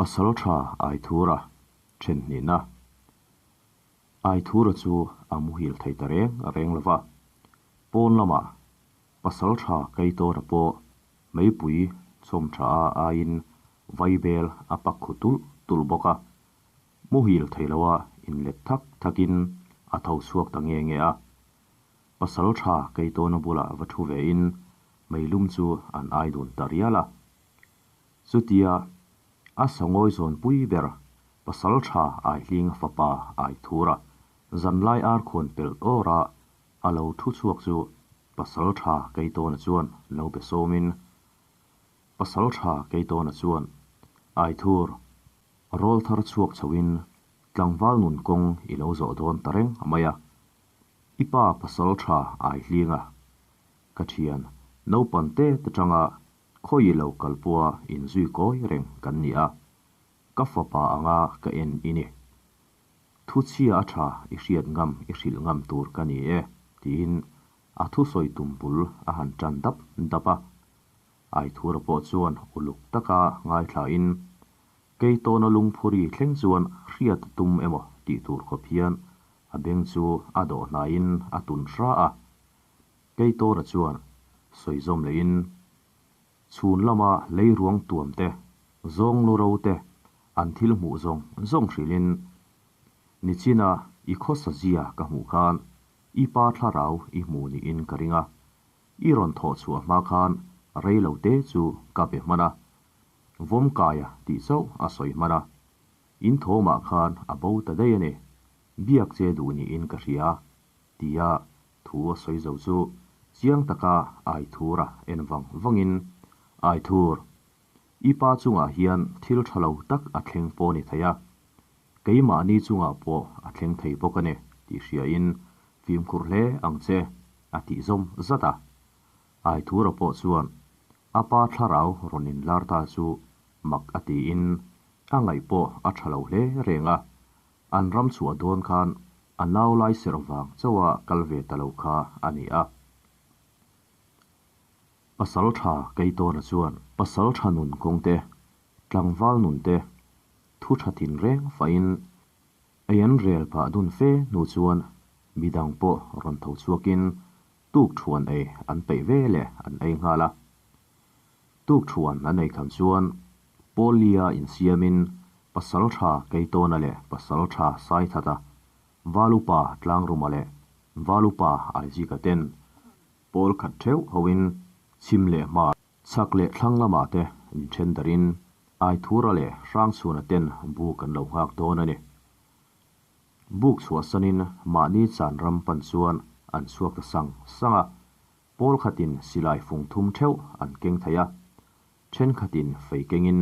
Pasalṭha Aithura ṭhen hnihna. Aithura chu a muhil thei ta reng reng lo va, pawn lamah Pasalṭha Keitawna pawh meipui chhawm ṭha a aiin vaibel a pak khu tulh tulh bawk a, muhil thei loa inlet thak thakin a tho chhuak ta nge nge a. Pasalṭha Keitawna bulah va ṭhu vein meilum chu an ai dun ta rial a. Chutia a sangawi zawnpui ber Pasalṭha Aihlinga fapa Aithura zanlai ar khuan pelh awra a lo thu chhuak chu Pasalṭha Keitawna chuan lo be sawmin, Pasalṭha Keitawna chuan, Aithur, rawl thar chhuak chhoin tlangval nun kawng i lo zawh dawn ta reng mai a, i pa Pasalṭha Aihlinga ka ṭhian naupang te te ṭanga Khawi lo kal pawha inzui kawi reng kan ni a, ka fapa anga ka en i ni. Thu chhia a tha i hriat ngam i hrilh ngam tur ka ni e, tiin a thusawi tum bul a han tan dap dap a. Aithura pawh chuan uluk taka ngaithlain, Keitawna lungphuri thleng chuan hriat a tum emaw tih tur khawp hian a beng chu a dawh hnaiin a tun hra a. Keitawna chuan sawi zawm lehin, Chhun lama leiruang tuam te, zawng lu ro te an thil hmuh zawng zawng hrilhin, Nichina i khawsa zia ka hmuh khan i pa thlarau i hmu niin ka ring a, i rawn thawh chhuah hma khan rei lo te chu ka be hman a, Vawmkaia tih chauh a sawi hman a, in thawmah khan a bo ta daih a ni, biak che duh niin ka hria, tia Thu a sawi zo chu chiang taka Aithura en vang vangin, Aithur, i pa chungah hian thil tha lo tak a thleng pawh ni thei a, keimahni chungah pawh a thleng thei bawk a ni tih hriain fimkhur hle ang che, a tih zawm zat a. Aithura pawh chuan a pa thlarau rawn inlar ta chu mak a tiin a ngaih pawh a tha lo hle reng a, An ram chhuah dawn khan a nau lai serh vang chauha kal ve ta lo kha a ni a. Pasal tha Keitawna chuan pasal tha nun kawng te, tlangval nun te, thu tha tin reng fahin ei an rel pah dun fe hnu chuan midang pawh rawn tho chhuakin tuk thuan ei an peih ve leh an ei nghal a. Tuk thuan an ei kham chuan Pawlia insiamin Pasaltha Keitawna leh Pasaltha Saithata, Valupa Tlangruma leh Valupa Aizika ten pawl khat theuh hoin chhim leh hmar, chhak leh thlang lamah te inthen darin Aithura leh Hrangchhuna ten buk an lo nghak dawn a ni. Buk chhuahsanin mahni chan ram pan chuan an chhuak ta sang sang a, Pawl khatin silai fung thum theuh an keng thei a, thenkhatin fei kengin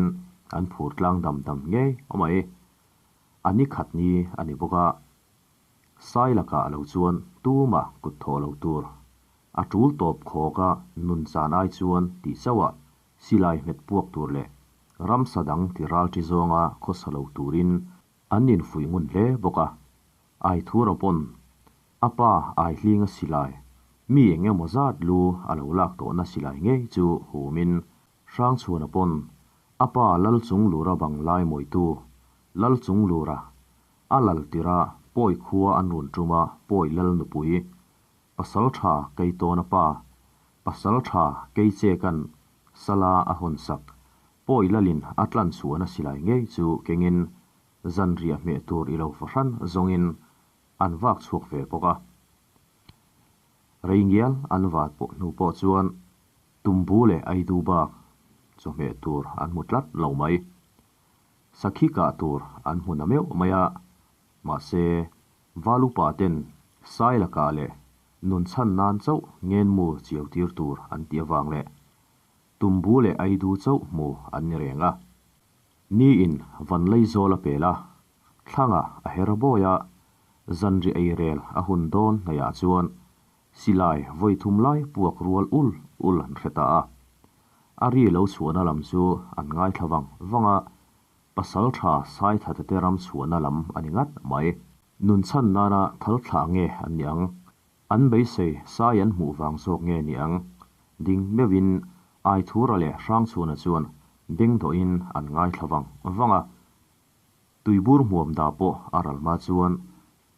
an phur tlang dam dam ngei mai. A ni khat ni a ni bawk a, sai lakah lo chuan tumah kut thawh lo tur. A tul tawp khawk a nun chan ai chuan tih chauhah silai hmet puak tur leh ramsa dang ti ral ṭi zawnga khawsa lo turin an infuih ngun hle bawk a. Aithura pawn A pa Aihlinga silai, mi eng emaw zat lu a lo lak tawhna silai ngei chu humin Hrangchhuana pawn a pa Lalchunglura bang lai mawitu Lalchunglura a lal tirha Pawi khua an run tuma Pawi Lal nupui Pasaltha Keitawna pa Pasaltha Keicheka'n sala a hawn sak Pawi Lalin a tlan chhuahna silai ngei chu kengin zanriah hmeh tur i lo fahran zawngin an vak chhuak ve bawk a. Rei ngial an vat pawh hnu pawh chuan tumbu leh aidu bak chawhmeh tur an hmu tlat lo mai. Sakhi kah tur an hmu na meuh mai a, mahse Valupa ten sai lakah leh nun chhan nan chauh ngenmu chiau tir tur an tih avang leh tumbu leh aidu chauh hmu an ni reng a. Niin Vanleizawl a pel a, Thlangah a her bawi a, zanri ei rel a hun dawn hnaihah chuan silai vawi thum lai puak rual ul ul an hre ta a. A ri lo chhuahna lam chu an ngaithla vang vang a, Pasaltha Saithate te ram chhuahna lam a ni ngat mai. Nun chhan nana thal thlah nge an ni ang? An beisei sai an hmuh vang zawk nge ni ang? Ding meuhin Aithura leh Hrangchhuna chuan Beng dawhin an ngaithla vang vang a. Tuibur hmuam da pawh a ral hma chuan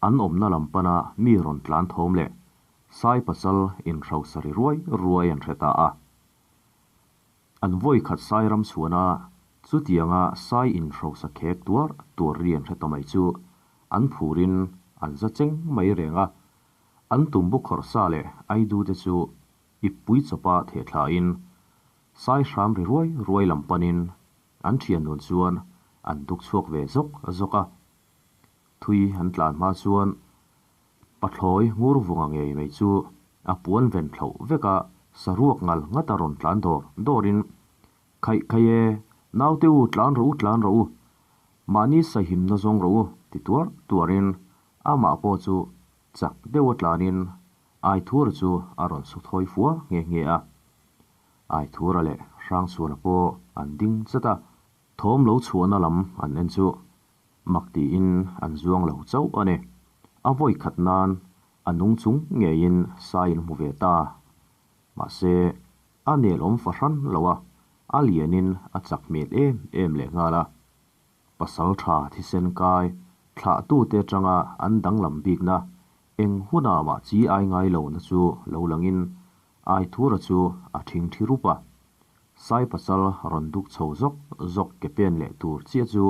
an awmna lam pana mi rawn tlan thawm leh sai pasal inhrosa ri ruai ruai an hre ta a. An vawi khat sai ram chhuana chutianga sai inhrosa khek tuar tuar ri an hre ta mai chu an phurin an za cheng mai reng a. An tumbu khawrh sa leh aidu te chu ippui chawpa theh thlain sai hram ri ruai ruai lam panin an thian nun chuan an duk chhuak ve zawk zawk a. Thui an tlan hma chuan pathlawi ngur vunga ngei mai chu a puan ven thloh vek a, saruak ngal ngat a rawn tlan dawr dawrin, Khaih khaih e, naute u tlan rawh u tlan rawh u, mahni sahimna zawng rawh u ti tuar tuarin amah pawh chu chak deuha tlanin Aithura chu a rawn su thawi fua nghe nghe a. Aithura leh Hrangchhuana pawh an ding chat a, thawm lo chhuahna lam an en chu mak tiin an zuang lo chauh a ni. A vawi khat nan a nung chung ngeiin sai in hmu ve ta. Mahse, a nelawm fahran lo a, a lianin a chak hmel em em lehnghal a. Pasal tha thisen kai thlahtute atanga an danglam bikna eng hunah mah chi ai ngai lo na chu lo langin Aithura chu a thing thi rup a. Sai pasal rawn duk chho zawk zawk ke pen leh tur chiah chu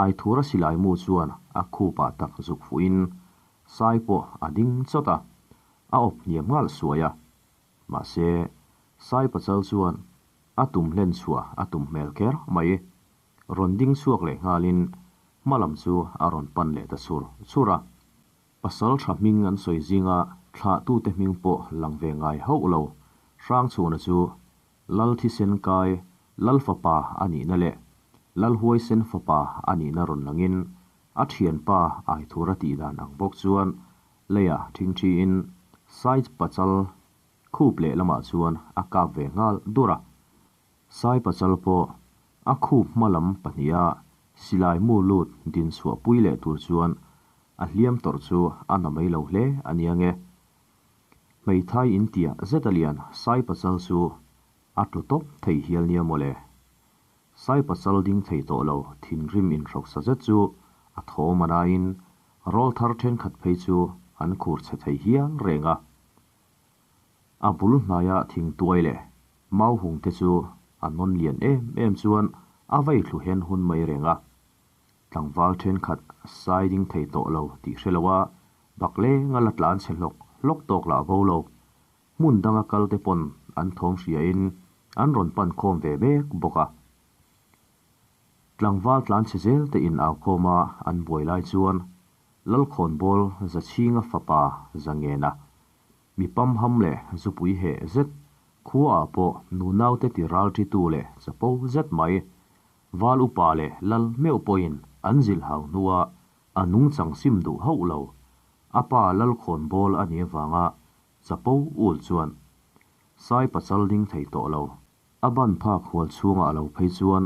Aithura silai mu chuan a khupah tak zuk fuhin Sai pawh a ding chawt a, a awp hniam nghal suai a. Mahse, Sai pasal chuan a tum hlen chhuah a tum hmel kher mai. Rawn ding chhuak leh nghalin hma lam chu a rawn pan leh ta chur chur a. Pasal tha hming an sawi zinga thlahtute hming pawh lang ve ngai hauh lo. Hrangchhuana chu Lal thisen kai Lal fapa a nihna leh Lal huaisen fapa a nihna rawn langin a thianpa Aithura tih dan ang bawk chuan leiah thingthiin Sai pachal khup leh lamah chuan a kap ve nghal dur a. Sai pachal pawh a khup hma lam pahniha silai mu lut din chhuah pui leh tur chuan a hliam tawrh chu a na mai lo hle a nia nge. Hmeithai in tiah zet a lian Sai pachal chu a tlu tawp thei hial nia mawle. Sai pachal ding thei tawh lo thinrim inhrawksa zet chu a thawm a naiin rawl thar thenkhat phei chu an khur chhe thei hial reng a. A bul hnaia thingtuai leh mau hung te chu a nawn lian em em chuan a vei thlu hen hun mai reng a. Tlangval thenkhat sai ding thei tawh lo tih hre lo a, bak leng a la tlan chhe hlawk hlawk tawk lah bo lo. Hmun danga kal te pawn an thawm hriain an rawn pan khawm ve mek bawk a. Tlangval tlan chhe zel te in au khawm a an buai lai chuan Lalkhawnbawl Zachhinga fapa Zangena Mi pamham leh zupui heh zet, khuaah pawh nunaute ti ralṭitu leh chapo zet mai, val upa leh lal meuh pawhin an zilh hau hnua a nungchang sim duh hauh lo, a pa Lalkhawnbawl a nih avanga chapo ul chuan Sai pachal ding thei tawh lo. A ban phak hual chhungah a lo phei chuan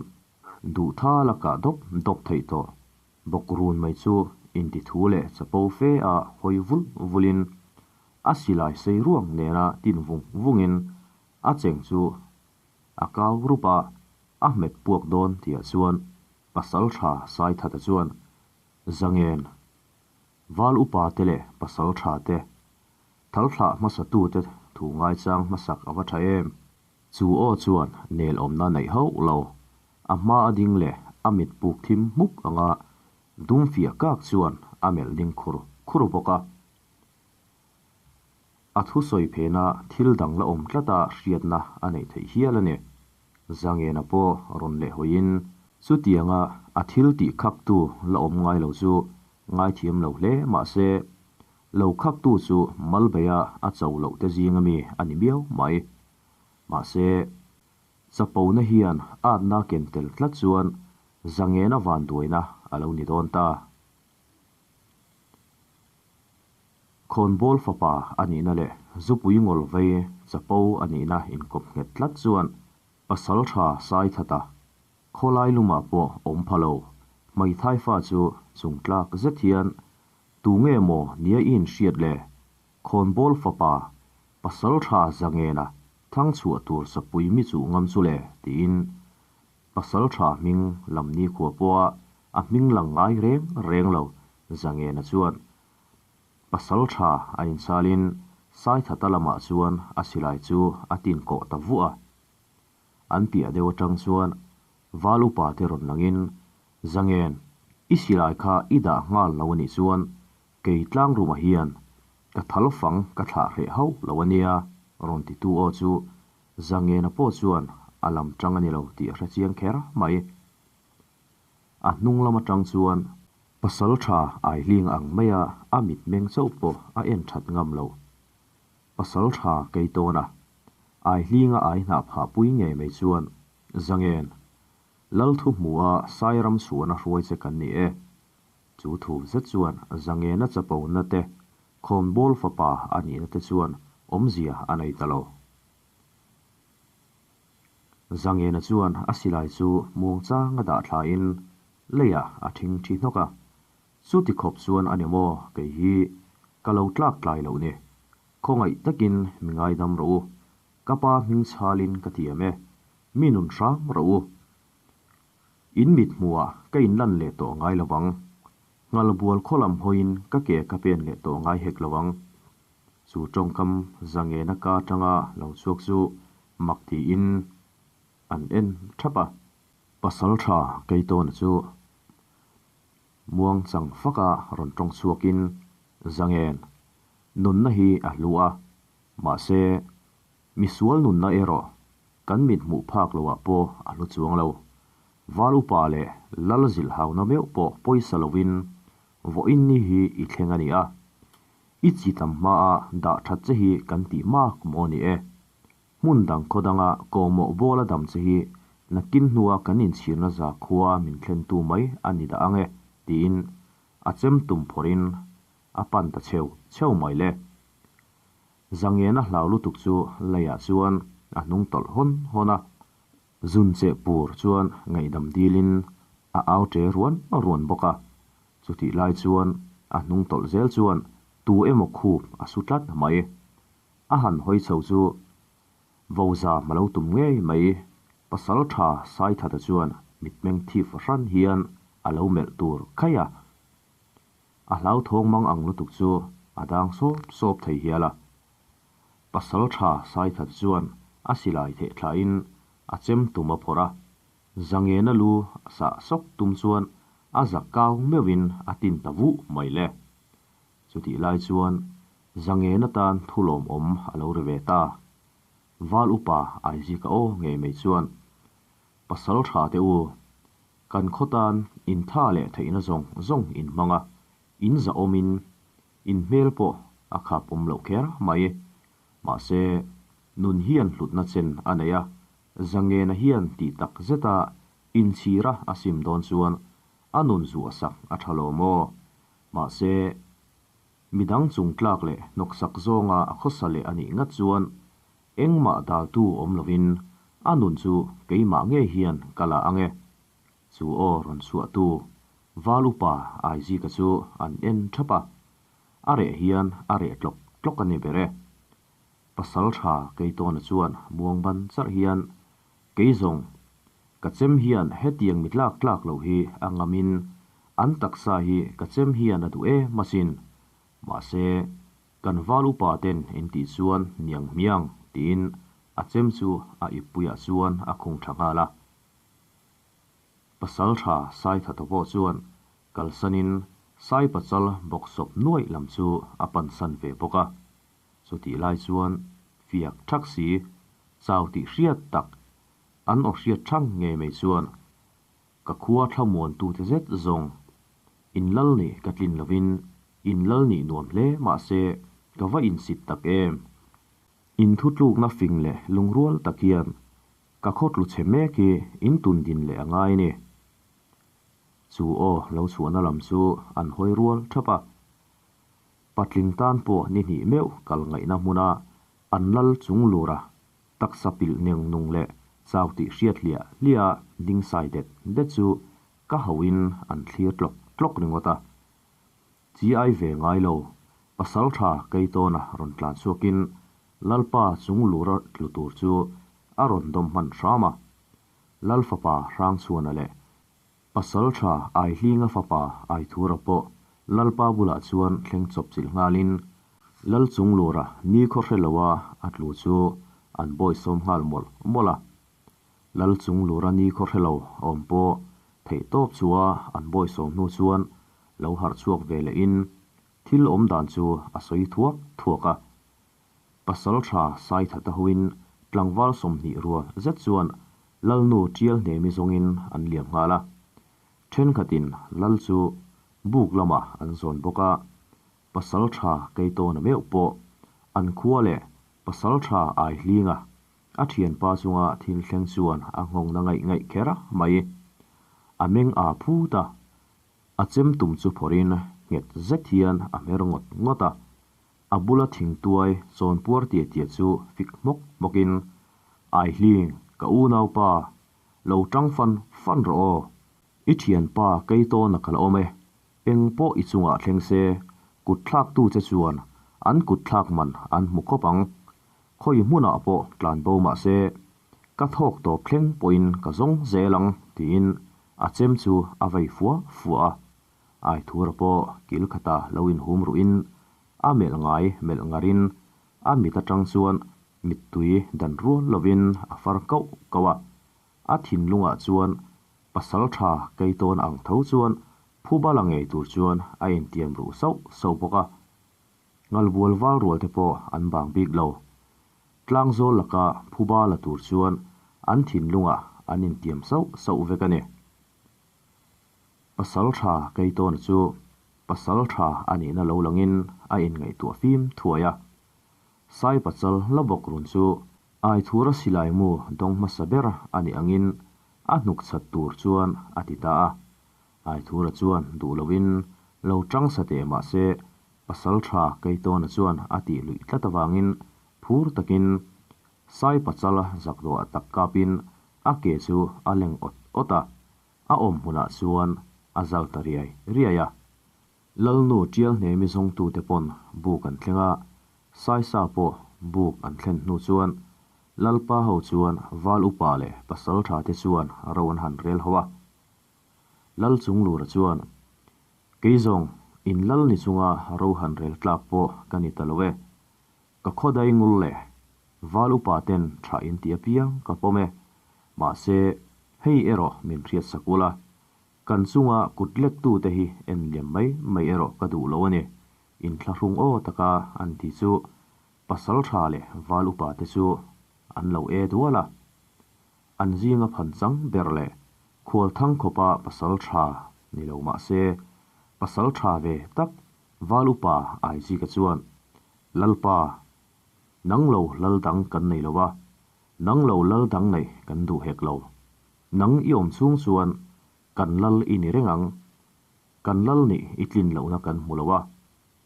duh thal a kah dawp dawp theih tawh. Bawk run mai chu inti thu leh chapo fe a hawi vul vulin a silai sei ruang nena tin vung vungin a cheng chu a kau rup a, a hmet puak dawn tihah chuan pasal tha Saithata chuan Zangen, Val upa te leh pasal tha te, thal thlah hmasa tute thu ngaichang hmasak a va tha em? Chu aw chuan nel awmna neih hauh lo, a hma a ding leh a mit puk thim hmuk anga dum fiah kak chuan a melh ding khur khur bawk a. A thusawi phena thil dang la awm tlata hriatna a neih theih hial a ni. Zangena pawh rawn leh hawiin chutianga a thil tih khaktu la awm ngai lo chu ngaithiam lo hle mah se, lo khaktu chu Malbeia a cho loh te zing ami a ni miau mai. Mahse, chapona hian atna ken tel tlat chuan Zangena vanduaina a lo ni dawn ta. Khawnbawl fapa a nihna leh zupui ngawl vei chapo a nihna inkawp nghet tlat chuan pasal tha Saithata khawlai lumah pawh awm pha lo. Hmeithai fa chu chungtlak zet hian tu nge maw nia i inhriat le? Khawnbawl fapa pasal tha Zangena thang chhuah tur sapui mi chuh ngam chu le tiin. Pasalṭha hming lam nikhua pawha a hming lang ngai reng reng lo Zangena chuan Pasalṭha a inchalin Saithata lamah chuan a silai chu a tin kawh ta vuah a. An piah deuh aṭang chuan Val upa te rawn langin, Zangen, i silai kha i dah nghal lo anih chuan kei tlangruma hian ka thal fang ka thlah hreh hauh lo ania rawn titu aw chu Zangena pawh chuan a lam tang a ni lo tih a hre chiang kher mai. A hnung lam atang chuan Pasaltha Aihling ang maia a mitmeng chauh pawh a en that ngam lo. Pasaltha Keitawna, Aihlinga ai hnah phah pui ngei mai chuan Zangen, Lal thu hmuha Sairam chhuahna hruai che kan ni e. Chu thu zet chuan Zangena chapona te, Khawnbawl fapa a nihna te chuan awmzia a nei ta lo. Zangena chuan a silai chu muangchang a dah thlain leiah a thing thi hnawk a. Chuti khawp chuan a ni maw kei hi ka lo tlak tlai loh ni. Khawngaih takin mi ngaidam rawh u. Ka pa hming chhalin ka tiam e. Mi nun hram rawh u. In mit hmuhah ka inlan leh tawh ngai lo vang. Nghalbual khaw lam hawiin ka ke ka pen leh tawh ngai hek lo ang. Chu tawngkam zangena ka atanga lo chhuak chu mak tiin an en thap a. Pasal tha Keitawna chu muang chang faka rawn tawng chhuakin Zangen nunna hi a hlu a, mahse misual nunna erawh kan mit hmuh phak loah pawh a hlu chuang lo. Val upa leh lal zilh hauna meuh pawh pawisa lovin vawiin ni hi i thleng a ni a. I chi tam hmaa dah that che hi kan tih mak maw ni e. Hmun dang khaw danga kawhmawh bawla dam che hi nakin hnua kan inchhirna za khua min thlentu mai a ni dah ang e, tiin a chem tum phawrhin a pan ta cheu cheu mai le. Zangena hlau lutuk chu leiah chuan a hnung tawlh hawn hawn a. Zun cheh pur chuan ngaihdam dilin a au ṭe ruan ruan bawk a. Chutih lai chuan a hnung tawlh zel chuan tu emaw khup a su tlat mai. A han hawi chho chu Voza hma lo tum ngei mai. Pasal tha Saithata chuan mitmeng thi fahran hian a lo melh tur khaih a. A hlauthawng mang ang lutuk chu a dang sawp sawp thei hial a. Pasal tha Saithata chuan a silai theh thlain a chem tum a phawrh a. Zangena lu sah sawk tum chuan a za kau meuhin a tin ta vuh mai le. Chutih lai chuan Zangena tan thu lawmawm a lo ri ve ta. Val upa Aizika aw ngei mai chuan, Pasal tha teh u, kan khaw tan in tha leh theihna zawng zawng in hmang a, in zahawmin in hmel pawh a khap awm loh kher mai. Mahse, nun hian hlutna chen a nei a, Zangena hian tih tak zeta inchhira a sim dawn chuan a nun zuah sak a tha lo maw? Mahse, midang chung tlak leh hnawksak zawnga a khawsa leh a nih ngat chuan engmah daltu awm lovin a nun chu keimah ngei hian ka la ang e. Chu aw rawn chhuahtu Val upa Aizika chu an en thap a, a reh hian a reh tlawk tlawk a ni ber e. Pasal tha Keitawna chuan muang ban charh hian, Kei zawng, ka chem hian hetiang mi tlak tlak loh hi a ngamin an taksa hi ka chem hian a duh em asin. Mahse, kan val upa ten in tih chuan niang hmiang tiin a chem chu a ippuiah chuan a khung tha nghal a. Pasal tha Saithata pawh chuan kalsanin Saipachal bawksawp nuaih lam chu a pansan ve bawk a. Chutih lai chuan fiak thak si, chau tih hriat tak, an aw hriat thang ngei mai chuan ka khua thlamuantute zet zawng in lal nih ka tlin lovin in lal nih nuam hle mahse ka va insit tak em. In thutlukna fing leh lungrual tak hian ka khaw tlu chhe mek hi in tun din leh a ngai ni. Chu aw lo chhuahna lam chu an hawi rual thap a. Patling tan pawh ni hnih meuh kal ngaihna hmuna an lal chung lura taksa pilh neng nung leh chau tih hriat hliah hliah ding sai det det chu ka hauhin an thlir tlawk tlawk ringawt a. Chi ai ve ngai lo, pasal tha Keitawna rawn tlan chhuakin Lalpa chung lura tlu tur chu a rawn dawm hman hram a. Lal fapa Hrangchhuana leh Pasalṭha Aihlinga fapa Aithura pawh Lalpa bulah chuan thleng chawp chilh nghalin Lal Chunglura nikhaw hre loa a tlu chu an bawisawm nghal mawlh mawlh a. Lal Chunglura nikhaw hre lo awm pawh theihtawp chua an bawisawm hnu chuan lo harh chhuak ve lehin thil awm dan chu a sawi thuak thuak a. Pasalṭha Saithata hoin tlangval 20 rual zet chuan Lalnu ṭial hnemi zawngin an liam nghal a. Ṭhenkhatin Lal chu buk lamah an zawn bawk a, Pasalṭha Keitawna meuh pawh an khua leh Pasalṭha Aihlinga a ṭhianpa chunga thil thleng chuan a nghawng na ngaih ngaih kher mai. A meng aa phut a, a chem tum chu phawrhin nghet zet hian a hmer ngawt ngawt a. A bula thingtuai chawn puar tia tia chu fik hmawk hmawkin, Aihling, ka unaupa, lo tang fan fan rawh aw. I thianpa Keitawna ka la awm e, eng pawh i chungah thleng se, kut thlaktu che chuan an kut thlak man an hmu khawp ang. Khawi hmunah pawh tlan bo mah se, ka thawk tawp thleng pawhin ka zawng zel ang, tiin a chem chu a vei fua fua a. Aithura pawh kil khata lo inhum ruhin a melh ngai melh ngarin a mit atang chuan mittui dan rual lovin a far kauh kauh a. A thinlungah chuan pasal tha Keitawn ang tho chuan phuba la ngei tur chuan a intiam ruh sauh sauh bawk a. Ngalbual val rual te pawh an bang bik lo. Tlangzawl laka phuba la tur chuan an thinlungah an intiam sauh sauh vek a ni. Pasal tha Keitawna chu pasal tha a nihna lo langin a inngaihtuah fim thuai a. Sai pachal la bawk run chu Aithura silai mu dawng hmasa ber a nih angin a hnuk chhat tur chuan a ti ta a. Aithura chuan duh loin lo tang sa teh mah se pasal tha Keitawna chuan a tih luih tlat avangin phur takin Sai pachal zakdawh tak kapin a ke chu a leng awt awt a. A awm hmunah chuan a zal ta riai riai a. Lalnu tial hnemi zawngtute pawn buk an thleng a, Saisa pawh buk an thlen hnu chuan Lalpa ho chuan Val upa leh Pasalṭha te chuan ro an han rel ho a. Lal Chunglura chuan, Kei zawng, in lal ni chunga ro han rel tlak pawh ka ni ta lo e. Ka khawdai ngul le, Val upa ten tha in ti apiang ka pawm e. Mahse, hei erawh min hriat sak ula, kan chunga kut lek tu te hi en liam mai mai erawh ka duh lo a ni, inthlahrung aw taka an ti chu pasal tha leh val upa te chu an lo e dual a. An zinga phan chang ber leh khual thang khawpa pasal tha ni lo mahse, pasal tha ve tak Val upa Aizika chuan, Lalpa, nang lo lal dang kan nei lo a, nang lo lal dang neih kan duh hek lo. Nang i awm chhung chuan kan lal i ni reng ang. Kan lal nih i tlin lohna kan hmu lo a,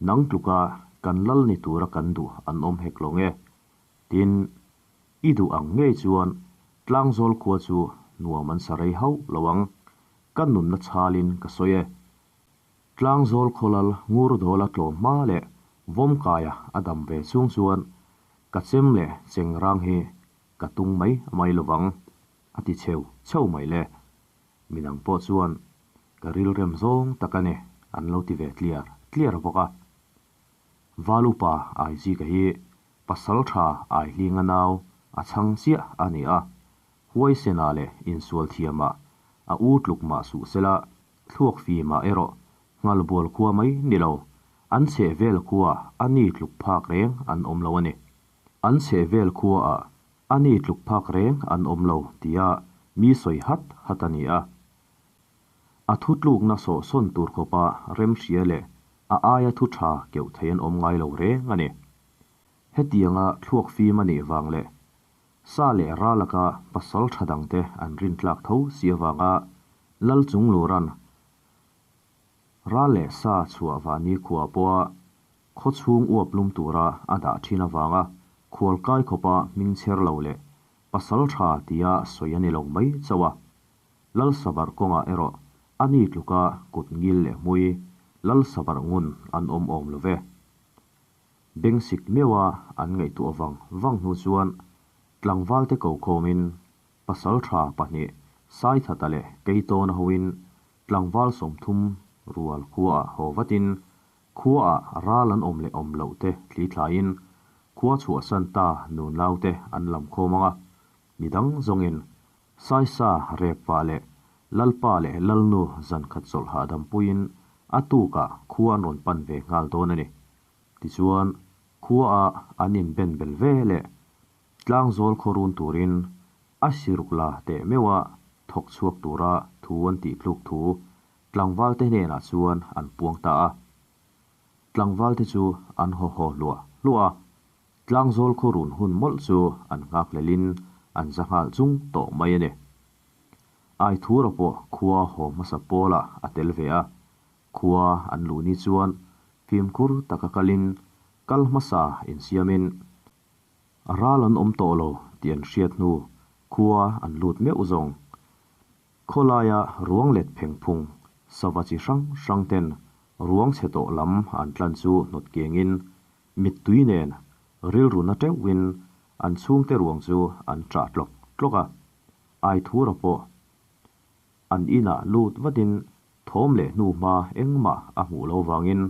nang tluka kan lal ni tura kan duh an awm hek lo nge? Tin, i duh ang ngei chuan Tlangzawl khua chu nuam an sa rei hauh lo ang, ka nunna chhalin ka sawi e. Tlangzawl khawlal ngur dawla tlawm hma leh vawmkaia a dam ve chung chuan ka chem leh cheng rang hi ka tung mai mai lovang a ti cheu cheu mai le. Midang pawh chuan ka rilrem zawng tak a ni an lo ti ve tliar tliar bawk a. Valupa Aizika hi pasal tha Aihlinga nau a chhang chiah a ni a, huaisena leh insual thiamah a u tluk mah suh sela Thluak fimah erawh Nghalbual khua mai ni lo, an chheh vel khua a ni tluk phak reng an awm lo a ni. An chheh vel khuaah a ni tluk phak reng an awm lo tia mi sawi hat hat a ni a. A thu tlukna sawhsawn tur khawpa remhria leh a aia thu tha keuh thei an awm ngai lo reng a ni. Hetianga thluak fim a nih vang leh Sa leh ra laka pasal tha dangte an rintlak tho si avanga Lal Chunglura'n ra leh sa chhuah vahni khua pawha khaw chhung uap lum tura a dah thin avanga khualkai khawpa hming chher lo leh pasal tha tia sawi a ni lo mai chauh a. Lal Sabar kawngah erawh a ni tluka kut ngil leh hmui Lal Sabar ngun an awm awm lo ve. Bengsik meuha an ngaihtuah vang vang hnu chuan tlangvalte ko khawmin pasal tha pahnih Saithata leh Keitawna hoin tlangval 30 rual khuaah haw vatin khuaah ral an awm leh awm loh te thli thlaiin khua chhuahsan ta nunau te an lam khawm ang a, midang zawngin Saisa rep pah leh Lalpa leh Lalnu zan khat chawlh hahdam puiin a tukah khua an rawn pan ve nghal dawn a ni. Tichuan, khuaah an inben bel ve leh tlangzawl khaw run turin a siruk la teh meuha thawk chhuak tura thu an tih tluk thu tlangvalte hnenah chuan an puang ta a. Tlangvalte chu an haw haw hluah hluah a, tlangzawl khaw run hun mawlh chu an nghakhlelin an za nghal chung tawh mai a ni. Aithura pawh khua haw hmasa pawlah a tel ve a, khua an luh ni chuan fimkhur taka kalin kal hmasa insiamin ral an awm tawh lo tih an hriat hnu khua an lut meuh zawng. Khawlaia ruang let pheng phung sava chi hrang hrang ten ruang chhe tawh lam an tlan chu hnawt kengin mittui nen rilru na teuhin an chhungte ruang chu an ṭah tlawk tlawk a, Aithura pawh an inah lut vatin thawm leh hnu hma engmah a hmuh lo vangin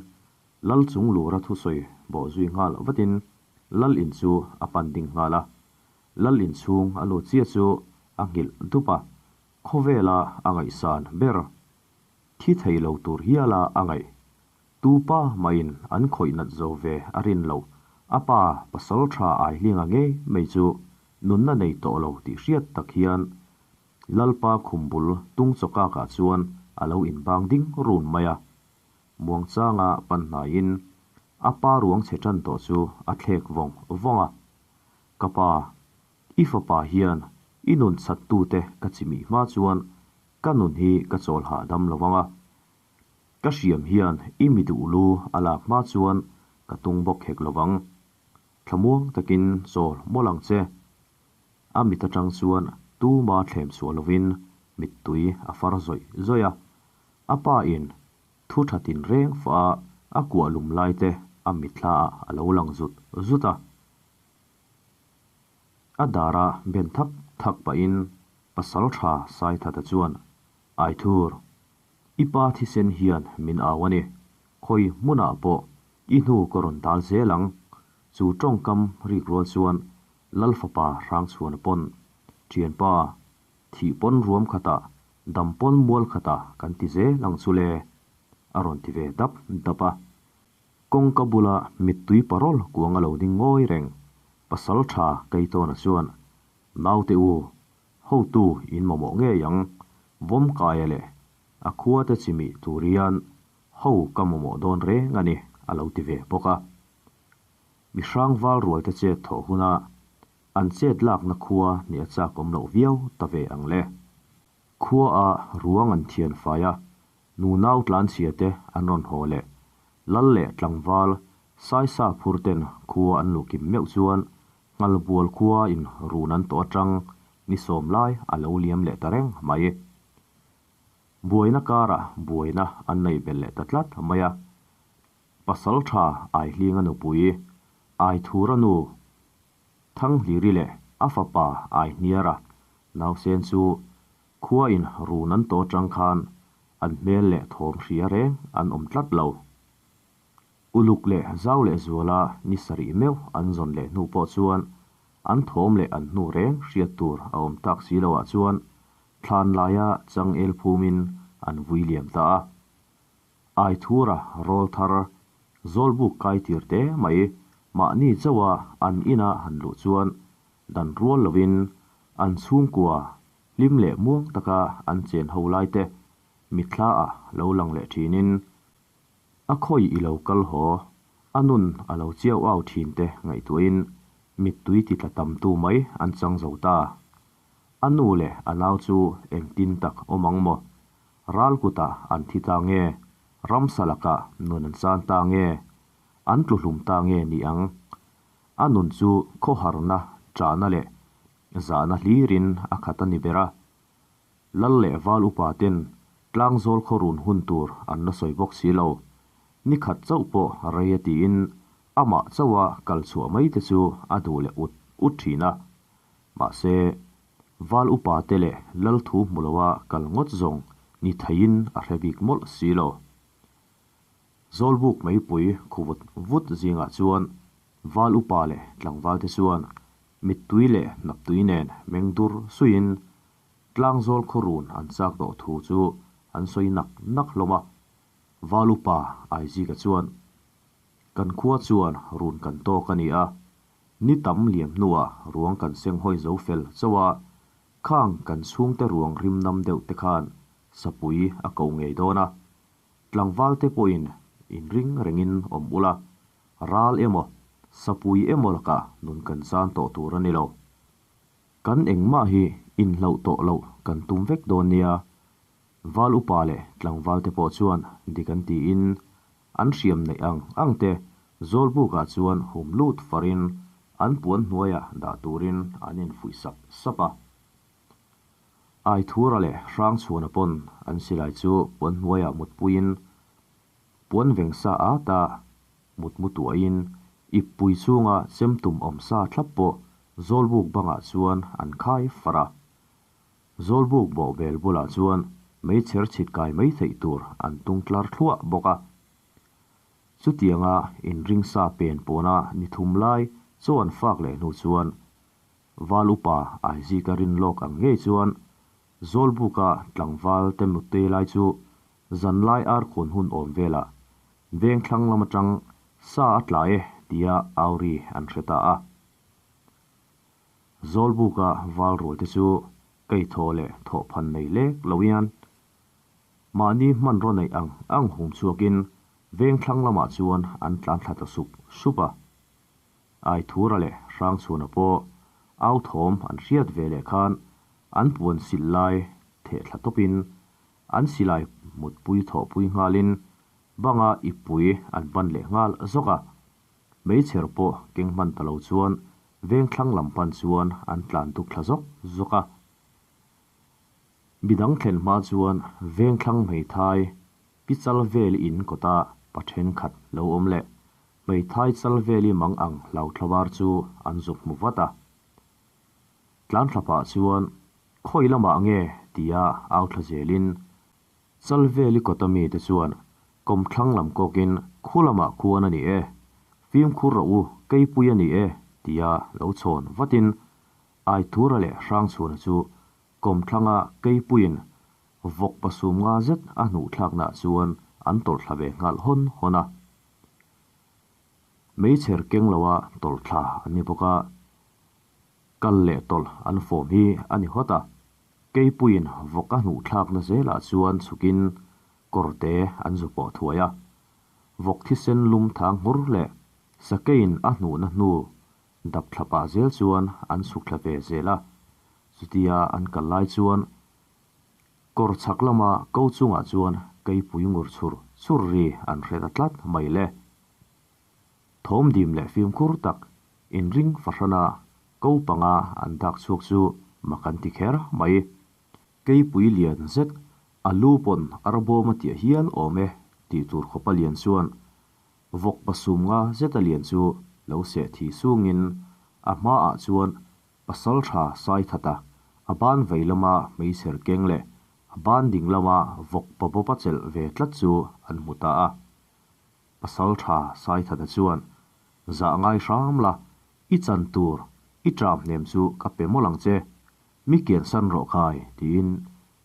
Lal chung lura thusawi bawh zui nghal vatin Lal in chu a pan ding nghal a. Lal in chhung a lut chiah chu a nghilh dup a, khawvela a ngaihsan ber thi thei lo tur hiala a ngaih. Tu pa mahin an khawih nat zo ve a rin loh, a pa pasal tha Aihlinga ngei mai chu nunna nei tawh lo tih hriat tak hian Lalpa khum bul tung chawkakah chuan a lo inbang ding run mai a. Muangchanga pan hnaiin a pa ruang chhe tan tawh chu a thlek vawng vawng a. Ka pa, i fapa hian i nun chhat tute ka chimih hma chuan ka nun hi ka chawl hahdam lo vang a. Ka hriam hian i mi duh lu a lak hma chuan ka tung bawk hek lo vang. Thlamuang takin chawl mawlh ang che. A mit atang chuan tuma thlem chhuah lovin mittui a far zawih zawih a. A pa in thu tha tin reng fah a a kuah lum lai te a mitthla ah a lo lang zut zut a. A dara ben thak thak pahin pasal tha Saithata chuan, Aithur, i pa thisen hian min au a ni, khawi hmunah pawh i hnu ka rawn dal zel ang, chu tawngkam rik rual chuan Lal fapa Hrangchhuana pawn, Thianpa, thih pawn ruam khatah, dam pawn mual khatah kan ti zel ang chu le, a rawn ti ve dap dap a. Kawngka bula mittui parawl kuang a lo ding ngawi reng. Pasal tha Keitawna chuan, Naute u, hotu in mamawh ngei ang, Vawmkaia leh a khuate chimih tur hian ho ka mamawh dawn reng a ni, a lo ti ve bawk a. Mi hrang val rualte chet thawh huna an chet lakna khua nih a chak awm loh viau ta ve ang le. Khuaah ruang an thian fai a, nunau tlanchhia te an rawn haw leh. Lal leh tlangval Saisa phur ten khua an luh kim meuh chuan Nghalbual khua in run an tawh atang ni sawm lai a lo liam leh ta reng mai. Buaina karah buaina an nei belh leh ta tlat mai a. Pasal tha Aihlinga nupui, Aithura nu Thanghliri leh a fapa Aihniara nausen chu khua in run an tawh atang khan an hmel leh thawm hria reng an awm tlat lo. Uluk leh zau leh zuala ni sarih meuh an zawn leh hnu pawh chuan an thawm leh an hnu reng hriat tur a awm tak si loah chuan thlan laia changel phumin an vui liam ta a. Aithura rawl thar Zawlbuk kai tir te mai mahni chauha an ina han luh chuan dan rual lovin an chhungkua hlim leh muang taka an chen ho lai te mitthla ah lo lang leh thinin a khawi i lo kal haw a nun a lo chiau au thin te ngaihtuahin mittui ti tla tam tu mai an chang zo ta. A nu leh a nau chu engtin tak awm ang maw? Ral kutah an thi ta nge? Ramsa lakah nun an chan ta nge? An tlu hlum ta nge ni ang? A nun chu khawharna, ṭahna leh zahna hlirin a khat a ni ber a. Lal leh val upa ten tlangzawl khaw run hun tur an la sawi bawk si lo. Ni khat chauh pawh rei a tiin amah chauha kal chhuah mai te chu a duh leh ut ut ṭhin a. Mahse. Val upa te leh lal thu hmu loa kal ngawt zawng ni theiin a hre bik mawlh si lo. Zawlbuk meipui khu vut vut zingah chuan Val upa leh tlangval te chuan mittui leh hnaptui nen meng dur suiin Tlangzawl khawrun an chak tawh thu chu an sawi nak nak hlawm a. Val upa Aizika chuan, Kan khua chuan run kan tawk a ni a, ni tam liam hnuah ruang kan seng hawi zo fel chauh a, khang kan chhungte ruang rim nam deuh te khan sapui a ko ngei dawn a, tlangval te pawhin inring rengin awm ula, ral emaw, sapui emaw lakah nun kan chan tawh tur a ni lo. Kan engmah hi inhloh tawh loh kan tum vek dawn nia, Val upa leh tlangval te pawh chuan dik an tiin an hriam neih ang ang te Zawlbukah chuan hum lut farin an puan hnuaiah dah turin an infuih sap sap a. Aithura leh Hrangchhuana pawn an silai chu puan hnuaiah mutpuiin puan veng sa at a mutmu tuahin ippui chhunga chemtum awm sa thlap pawh Zawlbuk bangah chuan an khai far a. Zawlbuk bawhbel bulah chuan meichher chhit kai mai theih tur an tung tlar thluah bawk a. Chutianga inring sa pen pawna ni thum lai chaw an fak leh hnu chuan Val upa Aizika rin lawk ang ngei chuan Zawlbuka tlangval te mutte lai chu zanlai ar khawn hun awm velah veng thlang lam atang sa a tla e tia auri an hre ta a. Zawlbuka val rualte chu kei thaw leh thawh phan nei lek lo hian mahni hmanraw neih ang ang hum chhuakin veng thlang lamah chuan an tlan thla ta sup sup a. Aithura leh Hrangchhuana pawh au thawm an hriat ve leh khan an puan silh lai theh thla tawpin an silai mutpui thawhpui nghalin banga ippui an ban leh nghal zawk a. Meichher pawh keng hman ta lo chuan veng thlang lam pan chuan an tlan duk thla zawk zawk a. Midang thlen hma chuan veng thlang hmeithai pi chal vel in kawta pa thenkhat lo awm leh hmeithai chal veli mang ang hlau thlabar chu an zuk hmu vat a. Tlan thla pah chuan khawi lamah nge tia au thla zelin Chal veli kawta mite chuan kawmthlang lam kawkin khu lamah khuan a ni e, fimkhur rawh u, keipui a ni e tia lo chhawn vatin Aithura leh Hrangchhuana chu kawmthlanga keipuiin vawk pasum nga zet a hnuh thlaknaah chuan an tawlh thla ve nghal hawn hawn a. Meichher keng loa tawlh thla an ni bawk a, kal leh tawlh an fawm hi a ni hawt a. Keipuiin vawk a hnuh thlakna zelah chuan chhukin kawrte an zu pawh thuai a. Vawk thisen lum thang nghur leh sakeiin a hnuhna hnu dap thla pah zel chuan an chhuk thla ve zel a. Chutia an kal lai chuan kawr chhak lama ko chungah chuan keipui ngur chhur chhur ri an hre ta tlat mai le. Thawm dim leh fimkhur tak inring fahrana ko panga an dak chhuak chu mak an ti kher mai. Keipui lian zet a lu pawn arbawm a tiah hial awm e tih tur khawpa lian chuan vawk pasum nga zeta lian chu lo seh thi sungin a hmaah chuan pasal tha sai that a, a ban vei lama hmeichher keng leh a ban ding lama vawk pabawpa chelh ve tlat chu an hmu ta a. Pasal tha Saithata chuan, Zah ngai hram la, i chan tur, i ṭam hnem chu ka pe mawlh ang che, mi kian san rawh khai, tiin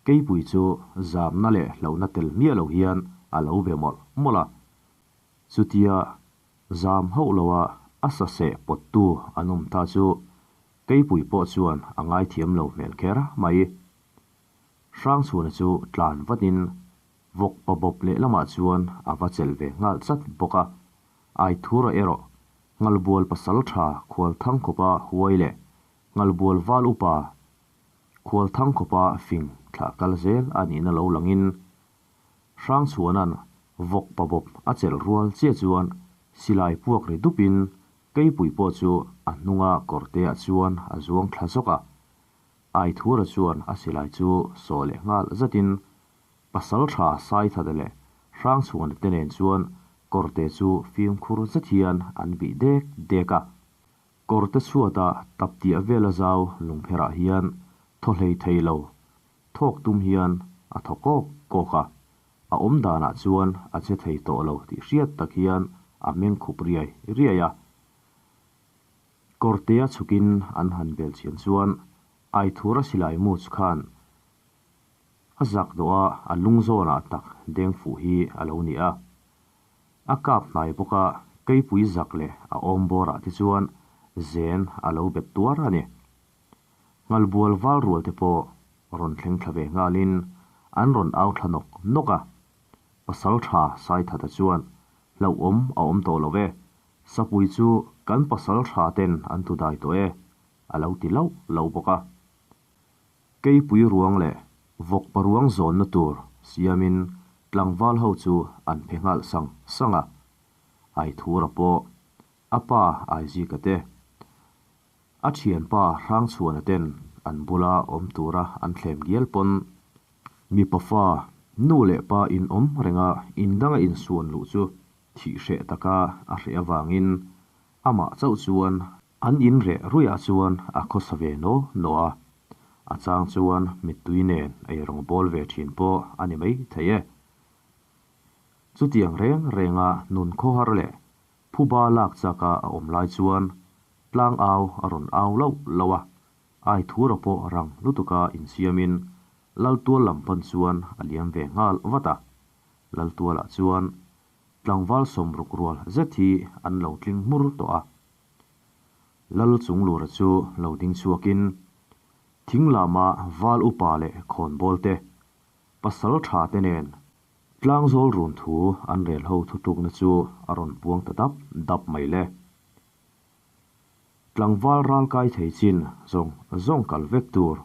Keipui chu zamna leh hlauhna tel miah lo hian a lo be mawlh mawlh a. Chutia zam hauh loa a saseh pawttu an awm ta chu Keipui pawh chuan a ngaithiam lo hmel kher mai. Hrangchhuana chu tlan vatin Vawk pa bawp lehlamah chuan a va chelh ve nghal chat bawk a, Aithura erawh Nghalbual pasal tha Khualthang khawpa huai leh Nghalbual val upa Khualthang khawpa fing thlah kal zel a nihna lo langin Hrangchhuana'n vawk pa bawp a chelh rual chiah chuan silai puak ri dupin Keipui pawh chu a hnunga kawrteah chuan a zuang thla zawk a, Aithura chuan a silai chu sawh leh nghal zatin Pasal tha Saithate leh Hrangchhuana te nen chuan kawrte chu fimkhur zet hian an bih dek dek a. Kawrte chhuata tap tiah vela zau lungpherah hian Thaw hlei thei lo, thawk tum hian a thaw kawk kawk a, a awm danah chuan a che thei tawh lo tih hriat tak hian a meng khup riai riai a. Kawrtea chhukin an han bel chian chuan Aithura silai mu chu khan a zak dawh a, a lung zawnah tak deng fuh hi a lo ni a. A kap hnai bawk a, keipui zak leh a awm bawrah te chuan zen a lo bet tuar a ni. Nghalbual val rual te pawh rawn thleng thla ve nghalin an rawn au thla nawk nawk a. Pasaltha Saithata chuan hlauhawm a awm tawh lo e, Sapui chu kan pasaltha ten an tu dai tawh e, a lo ti lauh lauh bawk a. Keipui ruang leh vawk paruang zawnna tur siamin tlangval ho chu an phe nghalh sang sang a. Aithura pawh a pa Aizika te, a thianpa Hrangchhuana ten an bula awm tura an thlem gial pawn mipa fa, nu leh pa in awm renga indanga insuan luh chu thih hreh taka a hreh avangin amah chauh chuan An in reh ruiah chuan a khawsa ve naw naw a, a chang chuan mittui nen ei rawng bawl ve thin pawh a ni mai thei e. Chutiang reng renga nun khawhar leh phuba lak chaka a awm lai chuan tlang au a rawn au loh loh a, Aithura pawh rang lutuka insiamin Laltual lam pan chuan a liam ve nghal vat a, Laltualah chuan tlangval sawmruk rual zet hi an lo tling hmur tawh a. Lal Chunglura chu lo ding chhuakin, thing lama val upa leh khawnbawl te, pasal tha te nen tlangzawl run thu an rel ho thutlukna chu a rawn puang ta dap dap mai le. Tlangval ral kai thei chin zawng zawng kal vek tur,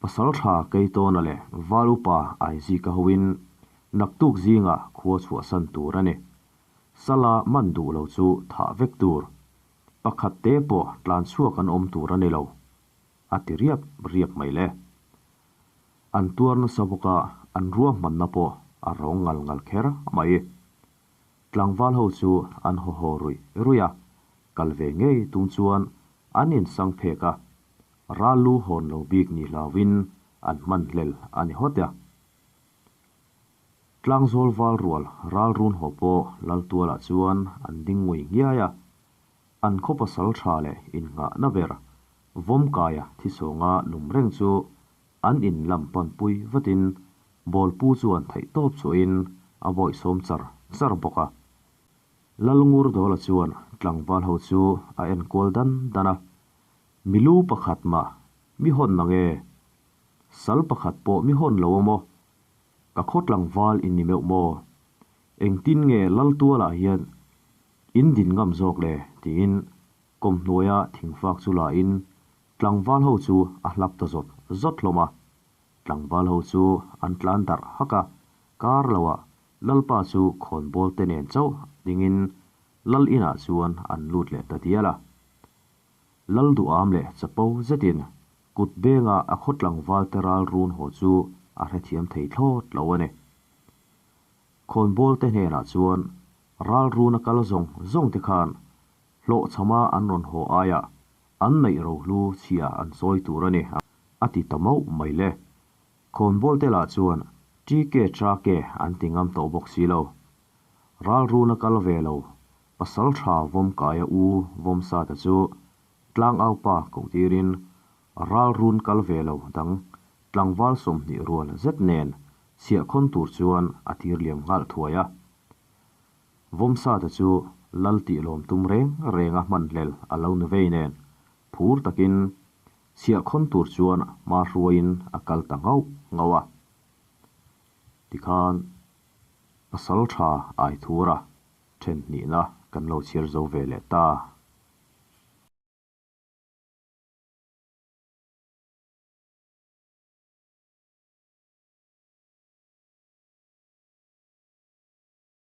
pasal tha Keitawna leh val upa Aizika hoin naktuk zingah khua chhuahsan tur a ni. Sala man duh lo chu thah vek tur. Pakhat te pawh tlan chhuak an awm tur a ni lo, a ti riap riap mai le. An tuar nasa bawk a, an ruahmanna pawh a rawng ngal ngal kher mai. Tlangval ho chu an haw haw ruih ruih a, kal ve ngei tum chuan an insang phek a, ral lu hawn lo bik ni hlauhin an hman hlel a ni hawt a. Tlangzawl val rual ral run haw pawh Laltualah chuan an ding ngui nghiai a, an khaw pasal tha leh innghahna ber Vawmkaia thisawnga lum reng chu an in lam panpui vatin Bawlpu chuan theihtawp chhuahin a bawihsawm char char bawk a. Lalngurdawla chuan tlangval ho chu a enkual dan dan a, Milu pakhat mah mi hawn nange? Sal pakhat pawh mi hawn lo a maw? Ka khaw tlangval in ni meuh maw? Engtin nge Laltualah hian in din ngam zawk le? tiin kawmhnuaia thingfak chu la in tlangval ho chu a hlap ta zawt zawt hlawm a. Tlangval ho chu an tlan darh hak a, kar loah Lalpa chu khawnbawl te nen chauh dingin Lal inah chuan an lut leh ta dial a. Lal duham leh chapo zetin kut benga a khaw tlangval te ral run haw chu a hrethiam thei thlawt lo a ni. Khawnbawl te hnenah chuan ral run a kal zawng zawng te khan hlawhchhama an rawn haw aiah an neih rohlu chhia an sawi tur a ni a ti ta mauh mai le. Khawnbawl te lah chuan TK Trake an ti ngam tawh bawk si lo. Ral run a kal ve lo Pasal tha Vawmkaia u Vawmsata chu tlangaupa koh tirin ral run kal ve lo dang tlangval 20 rual zet nen chhiahkhawn tur chuan a tir liam nghal thuai a. Vawmsata chu lal tih lawm tum reng reng a hman hlel a lo ni vei nen phur takin chhiahkhawn tur chuan hma hruaiin a kal ta nghauh nghauh a. Tikhan pasal tha Aithura Then hnihna kan lo chhiar zo ve leh ta.